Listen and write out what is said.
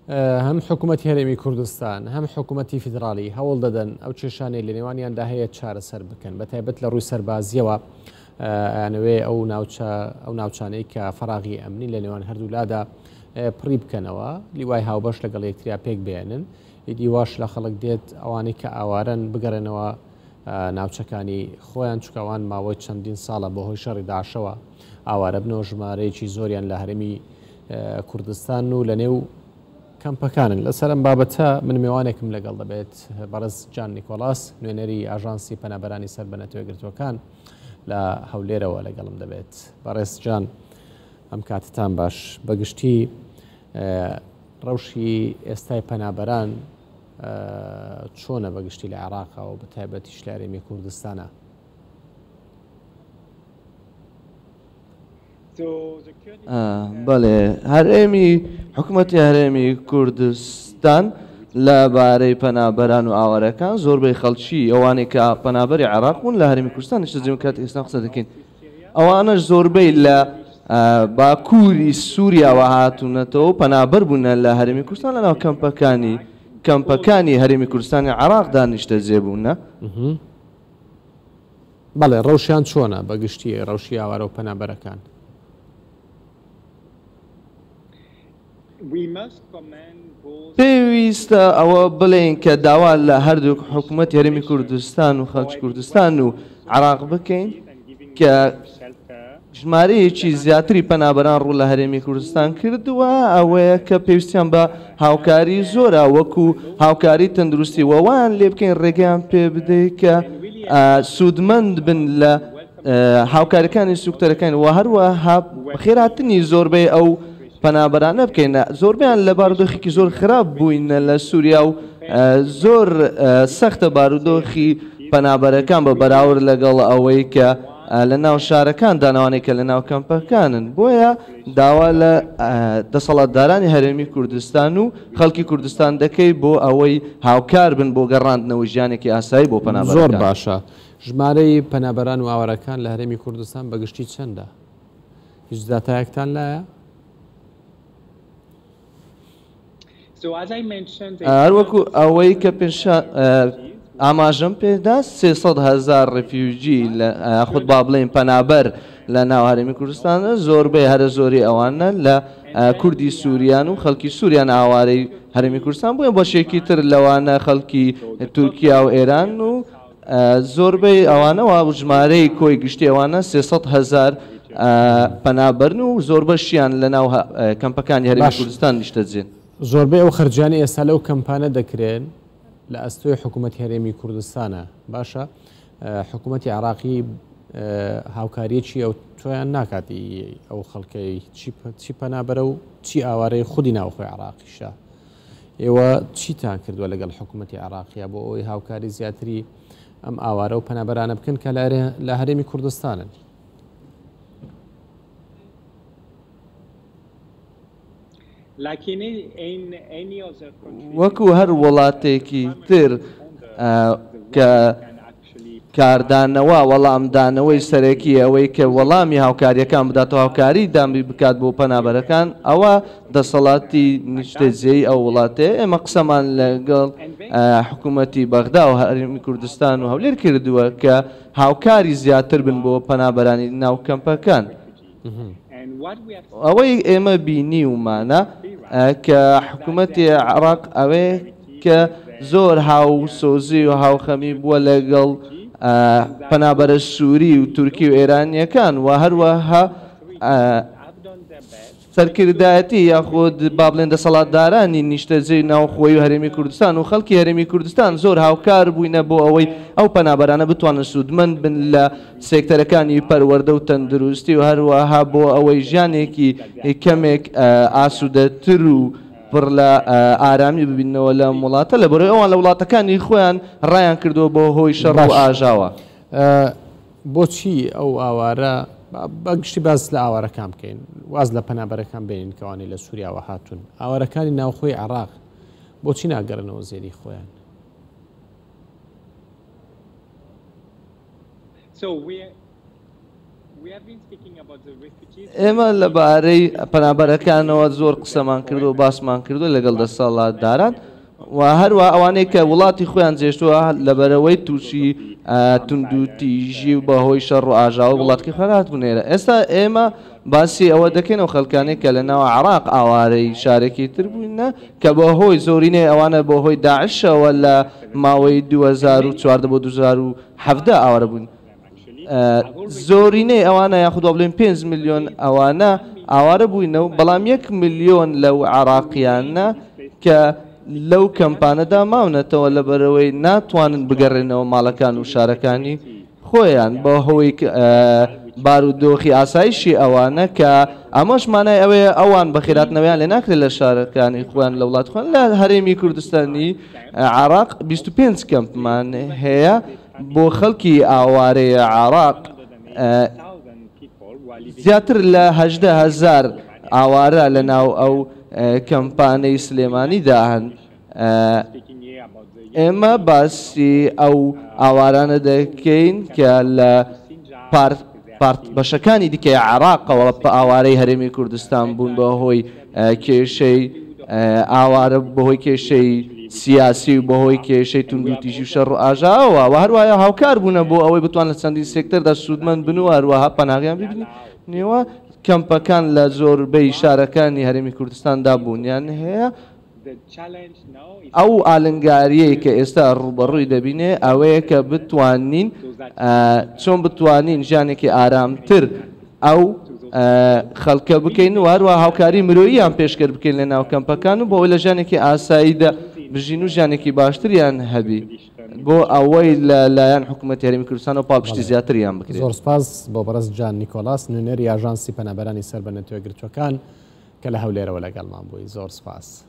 هەم حکوومەتی هەرێمی کوردستان هەم حکوومەتی فیدراڵی هەوڵ دەدەن ئەو کێشانەی لە نێوانیاندا هەیە چارەسەر بکەن بە تایبەت لە ڕووی سەربازیەوە ئەیانەوێ ئەو ناوچە ئەو ناوچانەی کە فەراغی ئەمنی لە نێوان هەردوولادا پڕی بکەنەوە لیوای هاوبەش لەگەڵ یەکتریا پێک بێنن ئیدی واش لە خەڵک دێت ئەوانەی کە ئاوارەن بگەڕێنەوە ناوچەکانی خۆیان چکەوان ماوەی چەندین ساڵە بەهۆی شەڕی داعشەوە ئاوارەبنەوە ژمارەیەکی زۆریان لە هەرێمی کوردستان و لە نێو کەمپەکانن. لەسەر ئەم بابەتە من مێوانێکم لەگەڵ دەبێت، بەڕێز جان نیکۆلاس، نوێنەری ئاژانسی پەنابەرانی سەر بە نەتەوەیەکگرتووەکان لە هەولێرەوە لەگەڵم دەبێت. بەڕێز جان، ئەم کاتتان باش. بەگشتی ڕەوشی ئێستای پەنابەران چۆنە بەگشتی لە عێراقا و بەتایبەتیش لە هەرێمی کوردستانە؟ بەڵێ هەرێمی حکوومەتی هەرێمی کوردستان لە بارەی پەنابەران و ئاوارەکان زۆربەی خەڵکی ئەوانەی کە پەنابەری عێراق بوون لە هەرێمی کوردستان نیشتەجێن کاتی ئێستا قسە دەکەین ئەوانەش زۆربەی لە باکووری سووریاوە هاتوونەتەوە پەنابەر بوونە لە هەرێمی کوردستان لەناو کەمپەکانی کەمپەکانی هەرێمی کوردستانی عێراقدا نیشتەجێ بوونە. بەڵێ ڕەوشیان چۆنە بە گشتی ڕەوشی ئاوارە و پەنابەرەکان؟ پێویستە ئەوە بڵێین کە داوا لە هەردووک حکوومەتی هەرێمی کوردستان و خەڵکی کوردستان و عێراق بکەین کە ژمارەیەکی زیاتری پەنابەران ڕوو لە هەرێمی کوردستان کردووە، ئەوەیە کە پێویستیان بە هاوکاری زۆرە وەکو هاوکاری تەندروستی و وایان لێ بکەین ڕێگەیان پێ بدەیت کە سوودمەند بن لە هاوکاریەکانی سوکتەرەکان و هەروەها بەخێرهاتنی زۆربەی ئەو پەنابەرانە بکەین زۆربەیان لە بارودۆخێکی زۆر خراپ بووینە لە سووریا و زۆر سەختە بارودۆخی پەنابەرەکان بە بەراورد لەگەڵ ئەوەی کە لە ناو شارەکاندان ئەوانەی کە لە ناو کەمپەکانن بۆیە داوا لە دەسەڵاتدارانی هەرێمی کوردستان و خەڵکی کوردستان دەکەی بۆ ئەوەی هاوکار بن بۆ گەڕاندنەوەی ژیانێکی ئاسایی بۆ زۆر پەنابەرەکان. باشە ژمارەی پەنابەران و ئاوارەکان لە هەرێمی کوردستان بە گشتی چەندە؟ هیچ داتایەکتان لایە؟ هەروەکو ئەوەی کە پێشا ئاماژەم پێدا 300 هەزار ڕفیوجی یاخود با بڵێین پەنابەر لە ناو هەرێمی کوردستانە زۆربەی هەرە زۆری ئەوانە لە کوردی سووریان و خەڵکی سووریان ئاوارەی هەرێمی کوردستان بووە بەشێکی تر لەوانە خەڵکی تورکیا و ئێران و زۆربەی ئەوانە و ژمارەی کۆی گشتی ئەوانە 300 هەزار پەنابەرن و زۆربەشیان لە ناو کەمپەکانی هەرێمی باش. کوردستان نیشتەجێن. زۆربەی ئەو خەرجیانەی ئێستا لەو کەمپانە دەکرێن لە ئەستۆی حکوومەتی هەرێمی کوردستانە، باشە حکوومەتی عێراقی هاوکارییەکی ئەوتۆیان ناکات ئەو خەڵکەی چی پەنابەرە و چی ئاوارەی خودی ناوخۆی عێراقیشە. ئێوە چیتان کردووە لەگەڵ حکوومەتی عێراقیا بۆ ئەوەی هاوکاری زیاتری ئەم ئاوارە و پەنابەرانە بکەن کە لە هەرێمی کوردستانن؟ وەکو هەر وڵاتێکی تر کە کاردانەوە، وەڵامدانەوەی سەرەکی ئەوەی کە وەڵامی هاوکارییەکان بدات و هاوکاری دابین بکات بۆ پەنابەرەکان، ئەوە دەسەڵاتی نیشتەجێی ئەو وڵاتەیە. ئێمە قسەمان لەگەڵ حکوومەتی بەغدا و هەرێمی کوردستان و هەولێر کردووە کە هاوکاری زیاتر بن بۆ پەنابەرانی ناو کەمپەکان. ئەوەی ئێمە بینیومانە کە حکوومەتی عێراق ئەوەیە کە زۆر هاوسۆزی و هاوخەمی بووە لەگەڵ پەنابەرە سووری و تورکی و ئێرانییەکان و هەروەها سەرکردایەتی یاخود با بڵێن دەسەڵاتدارانی نیشتەجێی ناوخۆی و هەرێمی کوردستان و خەڵکی هەرێمی کوردستان زۆر هاوکار بووینە بۆ ئەوەی ئەو پەنابەرانە بتوانن سوودمەند بن لە سێکتەرەکانی پەروەردە و تەندروستی و هەروەها بۆ ئەوەی ژیانێکی کەمێک ئاسوودەتر و پڕ لە ئارامی ببیننەوە لەم وڵاتە لەبەرئەوەی ئەوان لە وڵاتەکانی خۆیان ڕایان کردووە بۆ هۆی شەڕ و باش ئاژاوە. بۆچی ئەو ئاوارە بە گشتی باس لە ئاوارەکان بکەین واز لە پەنابەرەکان بێنین کەوانەی لە سووریاوە هاتوون ئاوارەکانی ناوخۆی عێراق بۆچی ناگەڕێنەوە زێدی خۆیان؟ ئێمە لەبارەی پەنابەرەکانەوە زۆر قسەمان کردو و باسمان کردو لەگەڵ دەسەڵاتداران و هەروە ئەوانەی کە وڵاتی خۆیان جێشتووە لەبەرەوەی تووشی توندوتیژی و بەهۆی شەڕ و ئاژاوە وڵاتکی خۆیان هاتبوون ئێرە. ئێستا ئێمە باسی ئەوە دەکەین ئەو خەڵکانەی کە لە ناو عێراق ئاوارەی شارێکی تر بووینە کە بەهۆی زۆرینەی ئەوانە بەهۆی داعشەوە لە ماوەی 2014 بۆ 2017 ئاوارە بوون. زۆرینەی ئەوانە یاخود وا بڵێین 5 ملیۆن ئەوانە ئاوارە بووینە و بەڵام 1 ملیۆن لەو عێراقیانە کە لەو کەمپانەدا ماونەتەوە لەبەرئەوەی ناتوانن بگەڕێنەوە ماڵەکان و شارەکانی خۆیان بەهۆی بارودۆخی ئاسایشی ئەوانە کە ئەمەش مانای ئەوەیە ئەوان بەخێراتنەوەیان لێ ناکرێت لە شارەکانی خۆیان لە وڵات خۆیان. لە هەرێمی کوردستانی عێراق 25 کەمپمان هەیە بۆ خەڵکی ئاوارەی عێراق، زیاتر لە 18,000 ئاوارە لە ناو ئەو کەمپانەی سلێمانیدا هەن. ئێمە باسی ئەو ئاوارانە دەکەین کە لە پارت بەشەکانی دیکەی عێراقەوە ئاوارەی هەرێمی کوردستان بوون بەهۆی کێشەی ئاوارە بەهۆی کێشەی سیاسی و بەهۆی کێشەی توندوتیژی و شەڕ و ئاژاوە و هەروایە هاوکار بوونە بۆ ئەوەی بتوان لە چەندین سێکتەردا سوودمەند بن و هەروەها پەناغیان ببینەوە. کەمپەکان لە زۆربەی شارەکانی هەرێمی کوردستاندا بوونیان هەیە. ئەو ئالنگاریەی کە ئێستا ڕووبەڕووی دەبینێ ئەوەیە کە بتوانین چۆن بتوانین ژیانێکی ئارامتر ئەو خەڵکە بکەین و هەروە هاوکاری مرۆییان پێشکەر بکەین لە ناو کەمپەکان و بۆ ئەوەی لە ژیانێکی ئاساییدا بژین و ژیانێکی باشتریان هەبی بۆ ئەوەی لە لایەن حکوومەتی هەرێمی کوردستانەوە پاڵپشتی زیاتریان بکرێت. زۆر سپاس بۆ بەڕێز جان نیکۆلاس، نوێنەری ئاژانسی پەنابەرانی سەر بە نەتەوەیەکگرتووەکان کە لە هەولێرەوە لەگەڵمان بووی. زۆر سپاس.